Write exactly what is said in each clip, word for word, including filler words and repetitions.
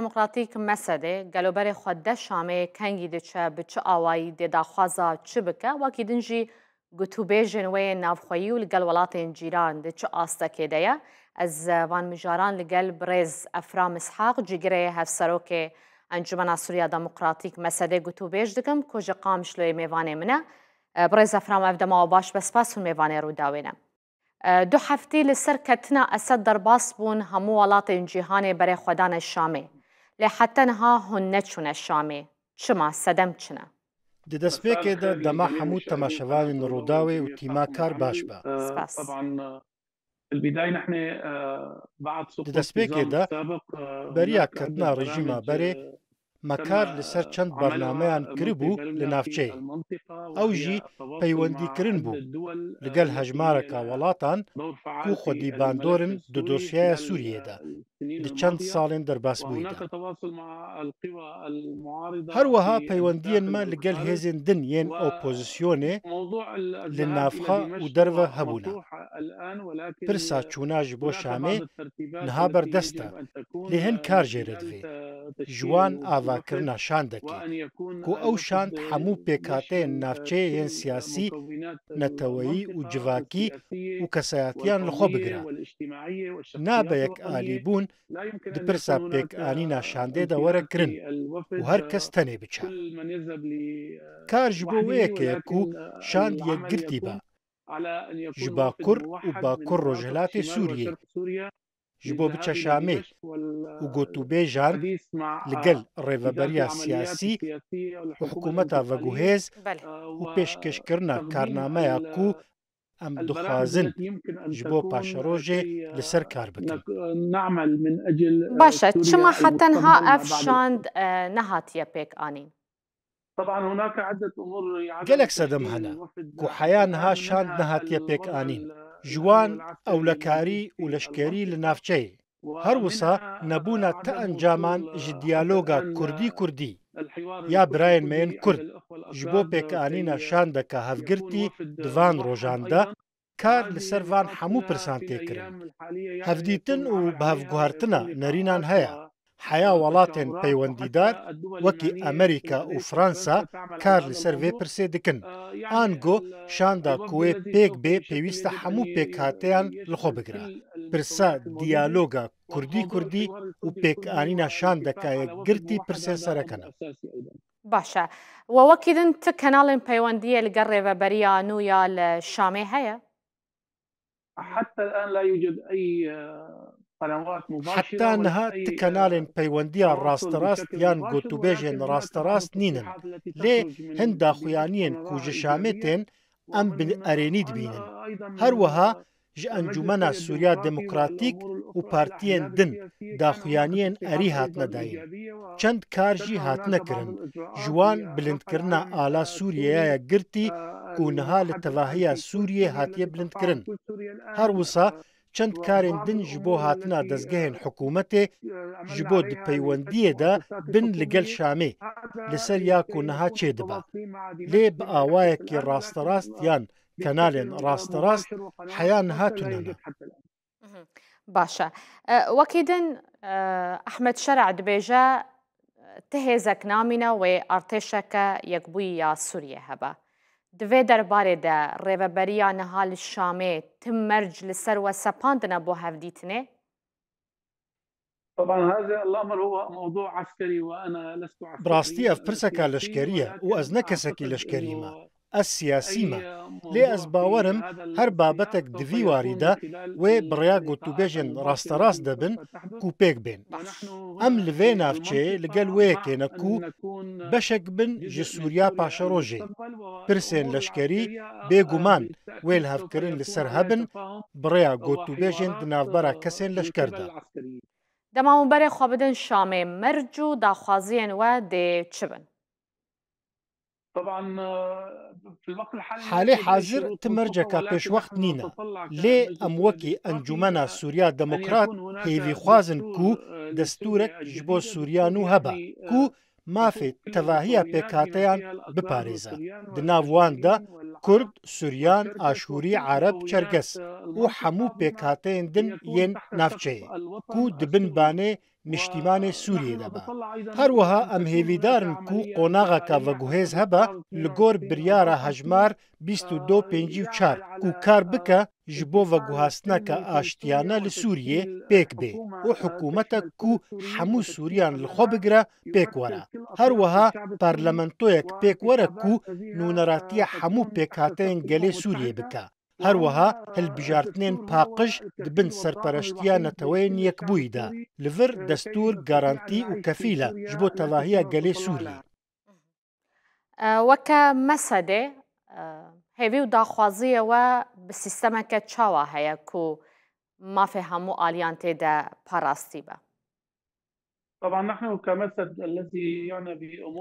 Demokratîk Mesedê gelo berê xwe de Şamê kengî diçe, bi çi awayî dê daxwaza çi bike? Wekî din jî gotûbêjên wê yên navxweyî û li gel welatên cîran di çi astekê de ye? Ez, e, van mijaran li gel birêz Efram Ishaq, cîgirê hevserokê Encûmena Sûriya Demokratîk Mesedê gotûbêj dikim, ku ji Qamişloyê mêvanê min e. E, birêz Efram, ev dema we baş be, spas hûn mêvanê Rûdawê ne. E, du heftî li ser ketina Esed derbas bûn, hemû welatên cîhanê berê xwe dane Şamê. Lê heta niha hûn neçûne Şamê. Çima? Sedem çi ne? Di destpêkê de dema hemû temaşevanên Rûdawê û tîma Kar baş be. Spas. Di destpêkê de beriya ketina rejîma berê me kar li ser çend bernameyan kiribû li navçeyê. Ew jî peywendîkirin bû li gel hejmareka welatan ku xwedî bandor in di dosyaya Sûriyê de, di çend salên derbasbûyî de. Her wiha peywendiyên me li gel hêzên din yên opozisyonê li navxa û derve hebûne. Pirsa çûna ji bo Şamê niha berdest e, lê hin kar jê re divê. Ji wan avakirina şandekê, ku ew şand hemû pêkhateyên navçeyê yên siyasî, neteweyî û civakî û kesayetiyan li xwe bigire. Nabe yekalîbûn di pirsa pêkanîna şandê de were kirin û her kes tenê biçe. Kar ji bo wê yekê ye ku şand yekgirtî be. Ji Bakur û Bakur Rojhilatê Sûriyê ji bo biçe Şamê û gotûbêjan li gel rêveberiya siyasî û hikûmeta veguhêz Belê. û pêşkêşkirina karnameya ku em dixwazin ji bo paşerojê li ser kar bikin. Baş e, çima heta niha ev şand, e, nehatiye pêk anîn? Gelek sedem hene ku heya niha şand nehatiye pêk anîn. Ji wan ewlekarî û leşkerî li navçeyê. Her wisa nebûna ti encaman ji diyaloga Kurdî-Kurdî ya birayên me yên Kurd ji bo pêkanîna şandeka hevgirtî di van rojan de kar li ser van hemû pirsan tê kirin. Hevdîtin û bihevguhertina nerînan heye. Heya welatên peywendîdar wekî Amerîka û Fransa kar li ser vê pirsê dikin. Ango şanda ku wê pêk bê pêwîst e hemû pêkhateyan li xwe bigire. Pirsa diyaloga Kurdî-Kurdî û pêkanîna şandeka yekgirtî pirsên sereke ne. Baş e. We wekî din ti kenalên peywendiyê li gel rêveberiya nû ya li Şamê heye? Heta niha ti kenalên peywendiya rasterast yan gotûbêjên rasterast nînin. Lê hin daxuyaniyên ku ji Şamê tên, em bi erênî dibînin. Her wiha ji Encûmena Sûriya Demokratîk û partiyên din daxuyaniyên erî hatine dayîn. Çend kar jî hatine kirin. Ji wan bilindkirina ala Sûriyeyê ya girtî ku niha li tevahiya Sûriyê hatiye bilindkirin. Her wisa çend karên din ji bo hatina dezgehên hikûmetê ji bo di peywendiyê de bin li gel Şamê li ser ya ku niha çêdibe. Lê bi awayekî rasterast yan kenalên rasterast heya niha tune ne. Mhm. Baş e. E, wekî din, e, Ehmed Şer'a dibêje, ti hêzek namîne wê artêşeke yekbûyî ya Sûriyê hebe. Di vê derbarê de rêveberiya niha li Şamê ti merc li ser we sepandine bo hevdîtinê? Bi rastî ev pirseka leşkerî ye û ez ne kesekî leşkerî me. Ez siyasî me. Lê ez bawer im her babetek di vî warî de wê bi rêya gotûbêjên rasterast de bin ku pêk bên. Em li vê navçeyê li gel wê yekê ne ku beşek bin ji Sûriya paşerojê. Pirsên leşkerî bêguman wê lihevkirin li ser hebin bi rêya gotûbêjên di navbera kesên leşker de. Dema hûn berê xwe bidin Şamê, merc û daxwaziyên we dê çi bin? Halê hazir ti merceka pêşwext nîne. Lê em wekî Encûmena Sûriya Demokrat hêvîxwaz in ku destûrek ji bo Sûriya nû hebe, ku mafê tevahiya pêkhateyan biparêze. Di nav wan de Kurd, Suryan, Aşûrî, Ereb, Çerkes û hemû pêkhateyên din yên navçeyê ku di bin banê niştîmanê Sûriyê de be. Her wiha em hêvîdar in ku qonaxeke veguhêz hebe li gor biryara hejmar bîst û du pêncî û çar ku kar bike ji bo veguhastineke aştiyane li Sûriyê pêk bê û hikûmetek ku hemû Sûriyan li xwe bigire pêk were. Her wiha parlamentoyek pêk were ku nûneratiya hemû pêkhateyên gelê Sûriyê bike. Her wiha hilbijartinên paqij di bin serpereştiya Neteweyên Yekbûyî de li vir destûr garantî û kefîl e ji bo tevahiya gelê Sûriyê. E, weke mesedê, e, hêvî û daxwaziyê we bi sîstemeke çawa heye ku mafê hemû aliyan tê de parastî be?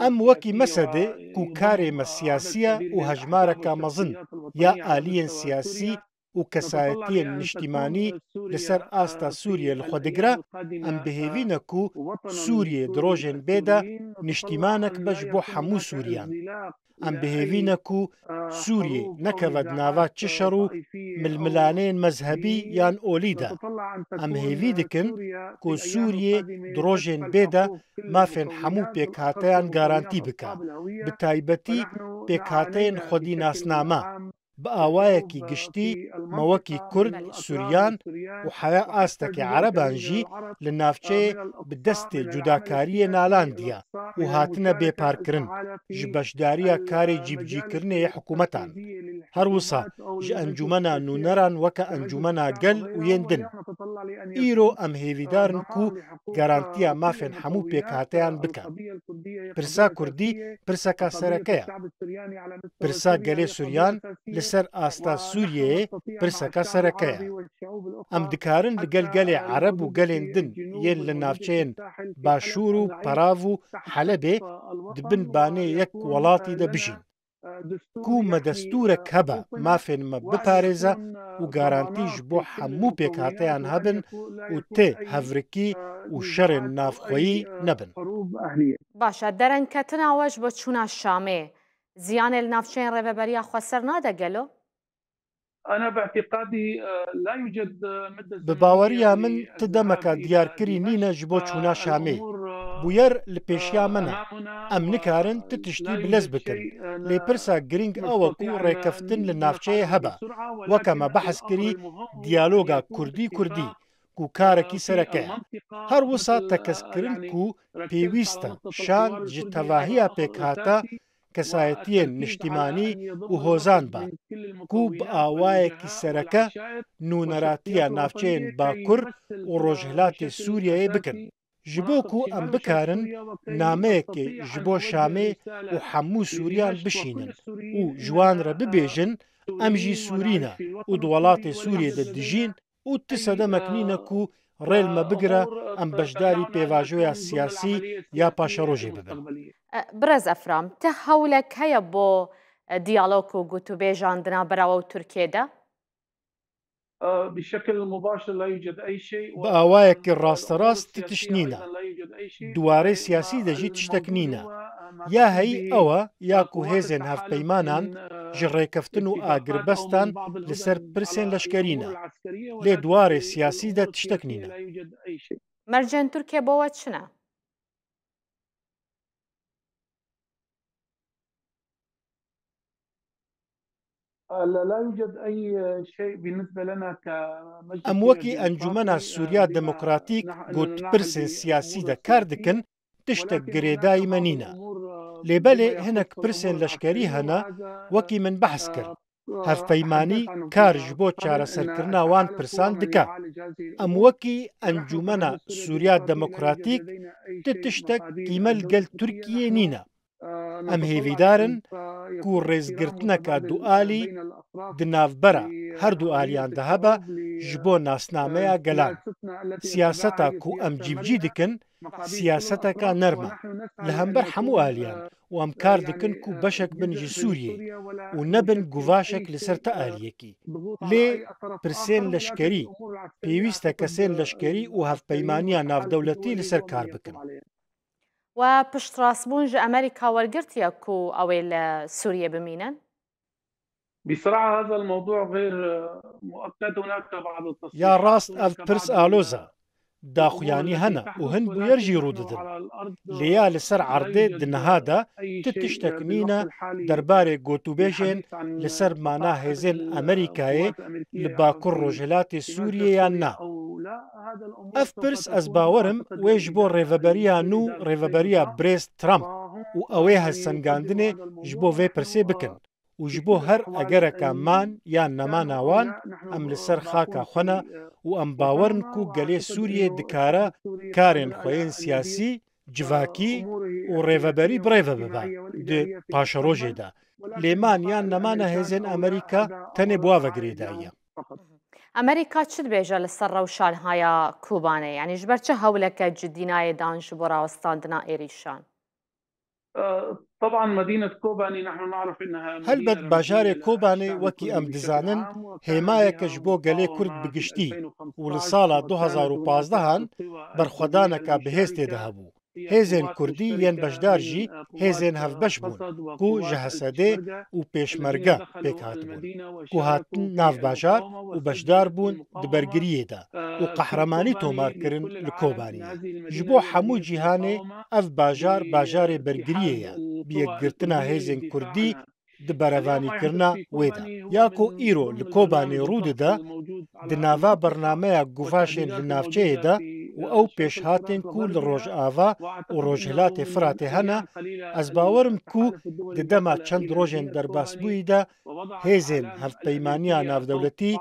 Em wekî mesedê ku karê me siyasî ye û hejmareke mezin ya aliyên siyasî û kesayetiyên niştîmanî li ser asta Sûriyê li xwe digire, em bi hêvî ne ku Sûriyê di rojên bê de niştîmanek be ji bo hemû Sûriyan. Em bi hêvî ne ku Sûriyê nekeve di nava çi şer û milmilaneyên mezhebî yan olî de. Em hêvî dikin ku Sûriyê di rojên bê de mafên hemû pêkhateyan garantî bike, bi taybetî pêkhateyên xwedî nasname. Bi awayekî giştî me wekî Kurd, Suryan û heya astekê Ereban jî li navçeyê bi destê cudakariyê nalandiye û hatine bêparkirin ji beşdariya karê cîbicîkirinê yê hikûmetan. Her wisa ji Encûmena Nûneran weke Encûmena Gel û yên din. Îro em hêvîdar in ku garantiya mafên hemû pêkhateyan bike. Pirsa Kurdî pirseka sereke ye. Pirsa gelê Suryan li ser asta Sûriyeyê pirseka sereke ye. Em dikarin li gel gelê Ereb û gelên din yên li navçeyên Başûr û Perav û Helebê di bin banê yek welatî de bijîn. Ku me destûrek hebe mafên me biparêze û garantî ji bo hemû pêkhateyan hebin û tê hevrikî û şerên navxweyî nebin. Baş e, derengketina we ji bo çûna Şamê ziyanê li navçeyên Rêveberiya Xweser nade gelo? Bi baweriya min ti demeka diyarkirî nîne ji bo çûna Şamê. Bûyer li pêşiya me ne. Em nikarin ti tiştî bi lez bikin. Lê pirsa girîng ew e ku rêkeftin li navçeyê hebe. Weke me behs kirî, diyaloga Kurdî-Kurdî ku karekî sereke ye. Her wisa tekez kirin ku pêwîst e şand ji tevahiya pêkhate kesayetiyên niştimanî û hozan be ku bi awayekî sereke nûneratiya navçeyên Bakur û Rojhilatê Sûriyeyê bikin. Ji bo ku em bikarin nameyekê ji bo Şamê û hemû Sûriyan bişînin û ji wan re bibêjin, em jî Sûrî ne û di welatê Sûriyê de dijîn û ti sedemek nîne ku rê li me bigire em beşdarî pêvajoya siyasî ya paşerojê bibin. Birêz Efram, ti hewlek heye bo diyalog û gotûbêjan di navbera we û Tirkiyê de? Bi awayekî rasterast ti tişt nîne. Di warê siyasî de jî tiştek nîne. Ya heyî ew e ya ku hêzên hevpeymanan ji rêkeftin û agirbestan li ser pirsên leşkerî ne. Lê di warê siyasî de tiştek nîne. Mercên Tirkiyê bo we çi ne? Em wekî Encûmena Sûriya Demokratîk ku di pirsên siyasî de kar dikin, tiştek girêdayî me nîne. Lê belê hinek pirsên leşkerî hene, wekî min behs kir. Hevpeymanî kar ji bo çareserkirina wan pirsan dike. Em wekî Encûmena Sûriya Demokratîk ti tiştek kî me li gel Tirkiyê nîne. Em hêvîdar in ku rêzgirtineka dualî di navbera her du aliyan de hebe ji bo nasnameya gelan. Siyaseta ku em cîbicî dikin, siyaseteka nerm e. Li hember hemû aliyan û em kar dikin ku beşek bin ji Sûriyê û nebin guvaşek li ser ti aliyekî. Lê pirsên leşkerî pêwîst e kesên leşkerî û hevpeymaniya navdewletî li ser kar bikin. We piştrastbûn ji Amerîka wergirtiye ku ew ê li Sûriyê bimînin? بصراحة هذا الموضوع غير مؤكد. هناك بعض التصريحات، ya rast, ev pirs aloz e. Daxuyanî hene û hin bûyer jî rû didin. Lê ya li ser erdê di niha de ti tiştek nîne derbarê gotûbêjên li ser mana hêzên Amerîkayê li Bakur Rojhilatê Sûriyê yan na. Ev pirs, ez bawer im, wê ji bo rêveberiya nû, rêveberiya birêz Trump û ew ê helsengandinê ji bo vê pirsê bikin. Û ji bo her egereka man yan nemana wan, em li ser xaka xwe ne û em bawer in ku gelê Sûriyê dikare karên xwe yên siyasî, civakî û rêveberî birêve bibe di paşerojê de. Lê man yan nemana hêzên Amerîka tenê bi wa ve girêdayî ye. Amerîka çi dibêje li ser rewşa niha ya Kobanê? Yanî ji ber çi hewleke cidî nayê dan ji bo rawestandina êrîşan? طبعا مدينة كوباني نحن نعرف إنها Helbet bajarê Kobanê, wekî em dizanin, hêmayeke ji bo gelê Kurd bi giştî û li sala du hazar û pazdeh an berxwedaneka bihêz tê de hebû. Hêzên Kurdî yên beşdar jî hêzên hevbeş bûn ku ji H S D û Pêşmerge pêk hatibûn, ku hatin nav bajar û beşdar bûn di bergiriyê de û qehremanî tomar kirin li Kobaniyê. Ji bo hemû cîhanê ev bajar bajarê bergiriyê ye, bi yekgirtina hêzên Kurdî di berevanîkirina wê de. Ya ku îro li Kobanê rû dide, di nava bernameya guvaşên li navçeyê de û ew pêşhatên ku li Rojava û Rojhilatê Firatê hene, ez bawer im ku di dema çend rojên derbasbûyî de hêzên Hevpeymaniya Navdewletî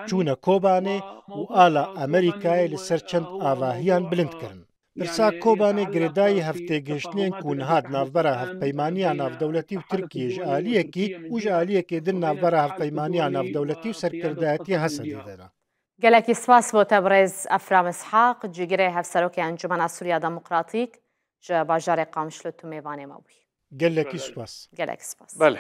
çûne Kobanê û ala Amerîkayê li ser çend avahiyan bilind kirin. Pirsa Kobanê girêdayî hevtêgihiştinên ku niha di navbera Hevpeymaniya Navdewletî û Tirkiyê ji aliyekî û ji aliyekê din navbera Hevpeymaniya Navdewletî û serkirdayetiya H S D'ê de ne. Gelekî spas bo te birêz Efrem Ishaq, cîgirê Hevserokê Encûmena Sûriya Demokratîk ji bajarê Qamişlo tu mêvanê me bûyî. Gelekî spas. Gelekî spas. Belê.